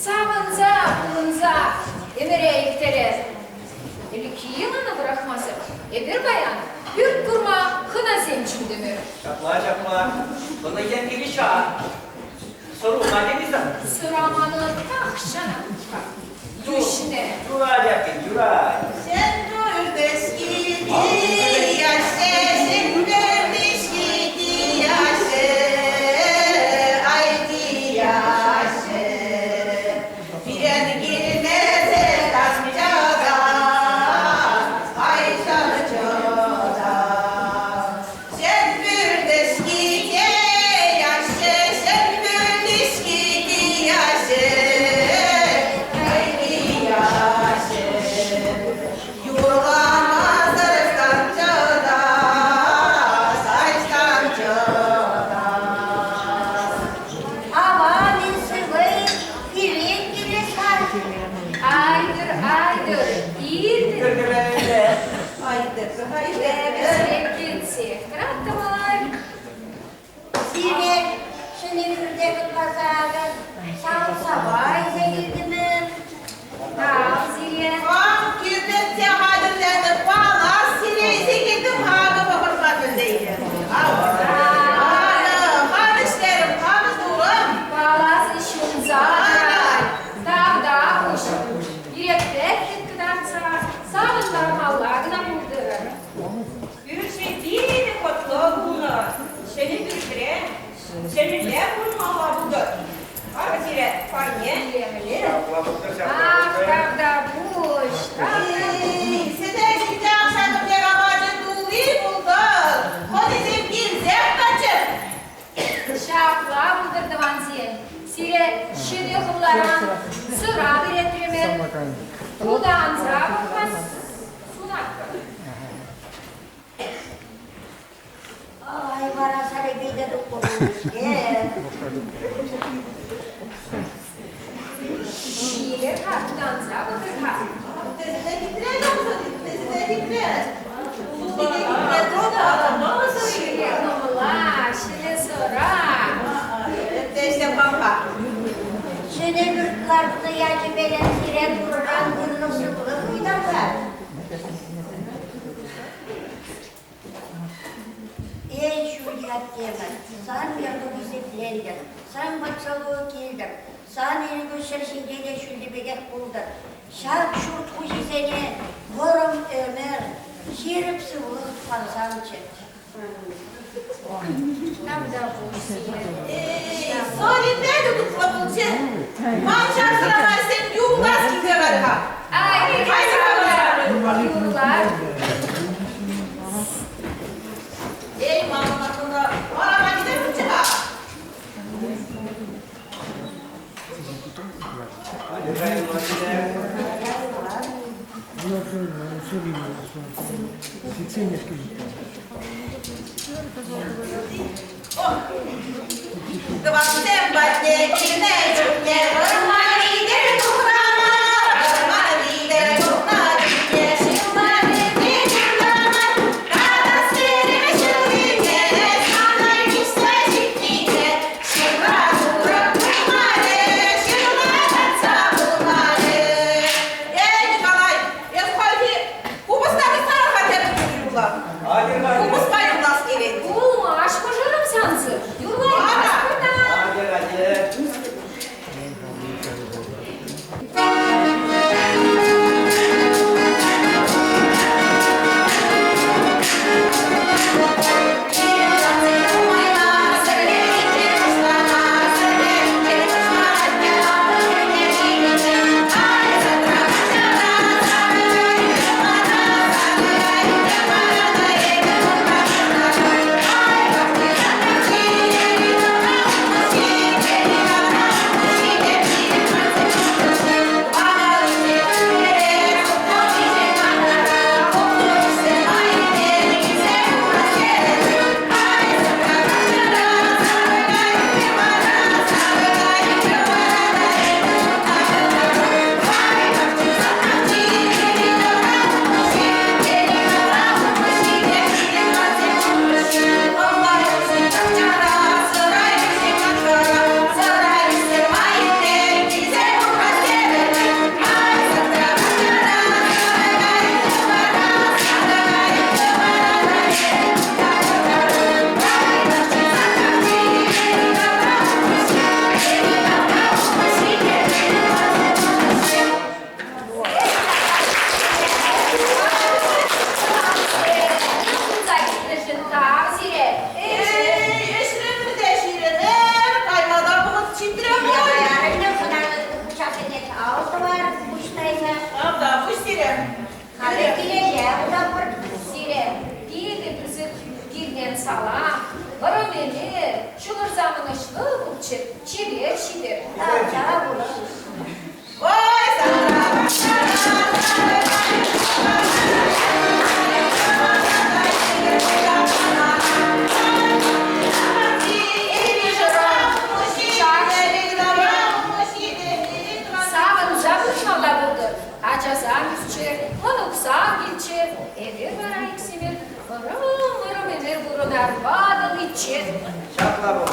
Савӑнса, пурӑнса ӗмӗре ирттерер. Ӗлӗкхи йӑлана пӑрахмасӑр эпир паян пӳрт курма хӑнасем чӗнтӗмӗр. Ҫапла, ҫапла. Ӑна янкири ҫар. Сӑрума тенӗ-сан? Сӑра манӑн тахҫанах пур-ха. Йӳҫнӗ. Юрать, Якин, юрать. Sen dördeskidi yaşe, sen dördeskidi yaşe, haydi yaşe. Biren girmeze taşçada, ay şarçada. Sen dördeskidi yaşe, sen dördeskidi yaşe, haydi yaşe. Юрламасӑр станчӑта, сай станчӑта. Аван-и сывӑ килен килес-ха. Айтӑр, айтӑр, иртӗр. Айтӑр, айтӑр. Эпӗ килсех тӑраттӑмӑр. Сире ҫӗнӗ пӳрте кӑкласа савӑт-сапа илсе килтӗмӗр. Тав сире. Ах, кирпӗтсе хатӗрленӗ палас сире илсе килтӗм акӑ пӑхӑр-ха мӗнле Акӑ, хам ӗҫлерӗм, хам турӑм. Паласӑн ҫунса тӑрать. Тавтапуҫ. Пире пӗчӗк кӑтартса савӑнтармалла кӑна пултӑр. Пӳртре питӗ хӑтлӑ пулнӑ. Ҫӗнӗ пӳртре ҫӗнӗлле пурӑнмалла пултӑр. Акӑ сире парне. Илемлӗ. Ах, тавтапуҫ. Эй, сӗтел ҫинче акшакӑмне апачӗ тулли пултӑр. Хӑнисем килсех тӑччӑр. Ҫапла пултӑр, тӑвансем. Сире ҫӗнӗ хӑмларан сӑра вӗретрӗмӗр. Тутанса пӑхма сунатпӑр. Ай, вара сарӑ питӗ тухнӑ пулнӑ-ҫке. Ҫиер-ха, тутанса пӑхӑр-ха. Тесене хитре тупсӑн, тесене хитре. Тутине хитре тунӑ. Ҫӗнӗ хӑмла, ҫӗнӗ сӑра. Тесе паха. Ҫӗнӗ пӳрт лартнӑ ячӗпелен сире Турӑран ырлӑх-сывлӑх ыйтар-ха. Эй, ҫӳлти аттемӗр, сан яту хисеплентӗр, сан патшалӑху килтӗр, сан ирӗкӳ ҫӗр ҫинче те ҫӳлти пекех пултӑр. Ҫак ҫурт хуҫисене вӑрӑм ӗмӗр, ҫирӗп сывлӑх парсамччӗ. Эй, сӑрипе те тутлӑ пулчӗ. Ман ҫак сӑрапайсем юрлас килсе кайрӗ-ха. Ай, юрлар. Эй, манӑн кунта вара киле пулчӗ-ха. Тӑвансем патне килнӗ чухне вӑрман витӗр тухрама, вӑрман витӗр тухнӑ чухне ҫырма витӗр ҫырлама, катассерен ҫырнине, сана ӳссе ҫитнине, ҫырла курӑк пулмарӗ, ҫырла татса пулмарӗ. Эй, Николай, эс хальхи купӑста тытса-ха терӗм юрла. Купӑспа юрлас килет. Пулмасть мӑшӑрӑм сансӑр. Юрлаймастпӑр та. Атя, атя. Пурӑнар ватӑличчен. Ҫапла пултӑр.